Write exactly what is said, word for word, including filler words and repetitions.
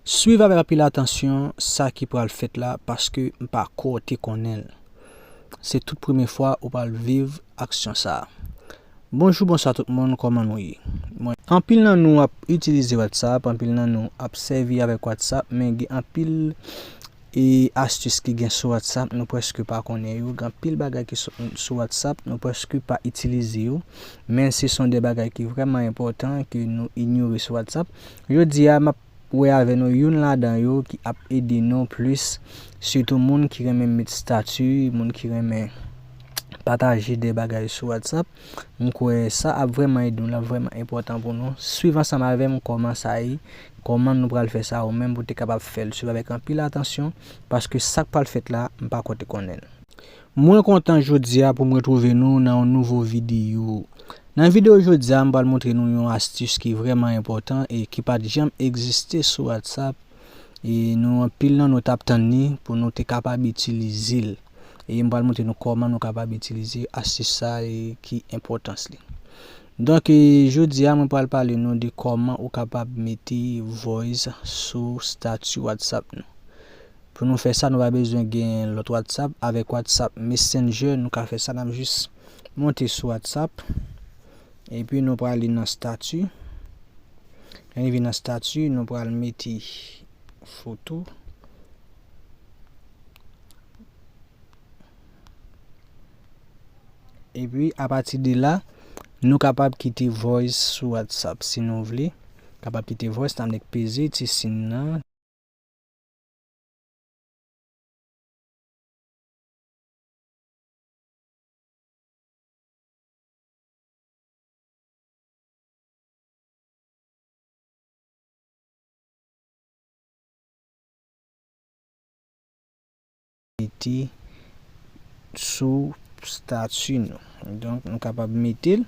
Swiv avèk anpil atansyon sa ki pral fèt la, paske m pa kwè w te konnen l. Se tout premye fwa ou pral viv aksyon sa a. Bonjou, bonswa tout moun, kòman nou ye? Mwen, anpil nan nou ap itilize WhatsApp, anpil nan nou ap sèvi avèk WhatsApp, men gen anpil e astis ki gen sou WhatsApp, nou prèske pa konnen yo. Gen anpil bagay ki sou, sou WhatsApp, nou prèske pa itilize yo. Men se son de bagay ki vrèman enpòtan ke nou inyore sou WhatsApp. Jodi a, m ap wè avè nou youn ladan yo ki ap ede nou plis, sitou moun ki renmen met stati, moun ki renmen pataje de bagay sou WhatsApp. M kwè sa ap vrèman ede nou, l ap vrèman enpòtan pou nou. Swiv ansanm avè m kòman sa ye, kòman nou pral fè sa ou menm pou te kapab fè l. Swiv avèk anpil atansyon, paske sa k pral fèt la, m pa kwè w te konnen l. Mwen kontan jodi a pou m retwouve nou nan yon nouvo videyo. Nan videyo jodi a, m pral montre nou yon astis ki vrèman enpòtan e ki pa t janm egziste sou WhatsApp. E nou, anpil nan nou t ap tann li pou nou te kapab itilize l. E m pral montre nou kòman nou kapab itilize astis sa e ki enpòtans li. Donk, e, jodi a, mwen pral pale nou de kòman ou kapab mete voice sou stati WhatsApp nou. Pou nou fè sa, nou pa bezwen gen lòt WhatsApp. Avèk WhatsApp Messenger, nou ka fè sa. N ap jis monte sou WhatsApp. Epi nou prale nan stati. Lè n rive nan stati, nou pral mete foto. Epi, apati de la, nou kapab kite voice sou WhatsApp si nou vle. Kapab kite voice, n ap nèk peze ti siy nan. Mete sou stati nou. Donk, nou kapab mete l.